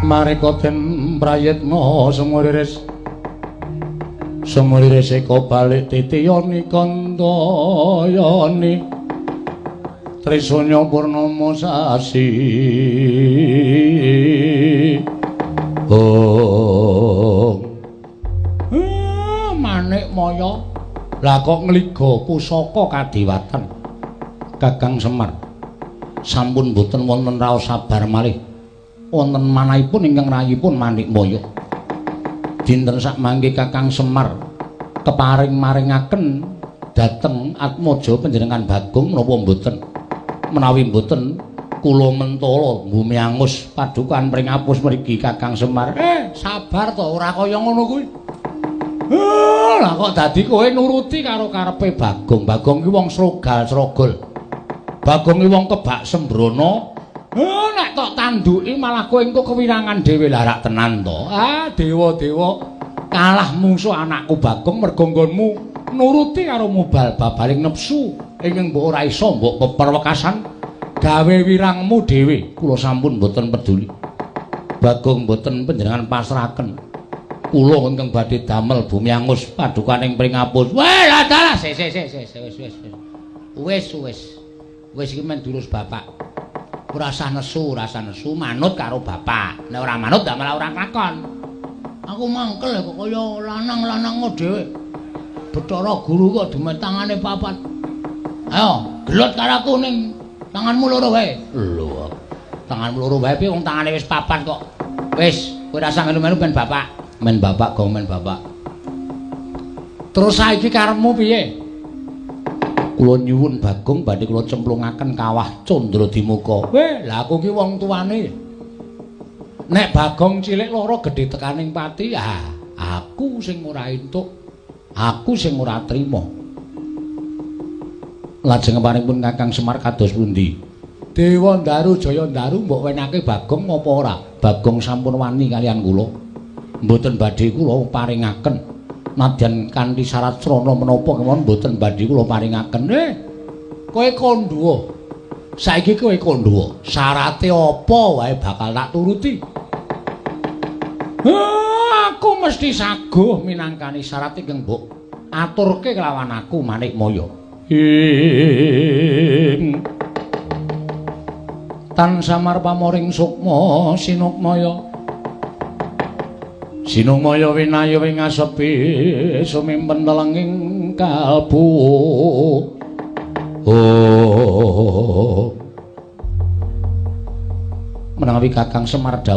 Mareka den prayitna sumuriris sumuriris eka balik titiyani kantayani Trisanya purnama sasi. Oh. Manik Maya. Lah kok ngliga pusaka kadewatan. Kakang Semar. Sampun boten wonten raos sabar malih. Wonten manahipun ingkang rayipun Manik Maya. Dinten sakmangke Kakang Semar keparing maringaken dhateng Atmaja panjenengan Bagong menapa mboten? Menawi mboten kula mentala bumi angus padukan pringapus mriki Kakang Semar. Sabar to, ora kaya ngono kuwi. Lah kok dadi kowe nuruti karo karepe Bagong. Bagong ki wong srogal-srogol. Bagong ki wong kebak sembrono. Nek tok tanduki malah kowe engko kewirangan dhewe. Lah rak tenan to. Ah, dewa-dewa kalah mungsuh anakku Bagong mergo nggonmu nuruti karo mubal babaling nepsu ingkang mbok ora iso mbok peperwekasan gawe wirangmu dhewe. Kula sampun mboten peduli. Bagong mboten panjenengan pasrahaken. Kula ingkang badhe damel bumi angus padukaning pringapus. Weh, lah dalah sik sik sik sik wis wis. Wis wis. Wis iki men durus bapak. Ora usah nesu, ora usah nesu, manut karo bapak. Nek ora manut dak malah ora kelakon. Aku mangkel kok kaya lanang-lanang dhewe. Bathara guru kok dumet tangane papat. Ayo, gelut karo aku ning tanganmu loro wae. Lho. Tanganmu loro wae piye wong tangane wis papat kok. Wis, kowe ora usah melu-melu ben bapak. Men bapak gong men bapak. Terus saiki karepmu piye? Kula nyuwun Bagong badhe kula cemplungaken kawah Candradimuka. Weh, lah aku ki wong tuane. Nek Bagong cilik loro gedhe tekaning pati, ah, aku sing ora entuk. Aku sing ora trima. Lajeng paringipun Kakang Semar kados pundi? Dewa Ndaru Jaya Ndaru mbok wenake Bagong apa ora? Bagong sampun wani kalian kula. Mboten badhe kula paringaken. Nadyan kanthi syarat srana menapa kemawon mboten badhe kula paringaken. Kowe kandha. Saiki kowe kandha. Syarate apa wae bakal tak turuti. Aku mesti saguh minangkani syarat ingkang mbok aturke kelawan aku Manik Maya. Ing tan samar pamoring sukma sinukmaya. Sinukmaya winaya ing asepi sumimpen telenging kalbu. Oh. Menawi Kakang Semar dawuh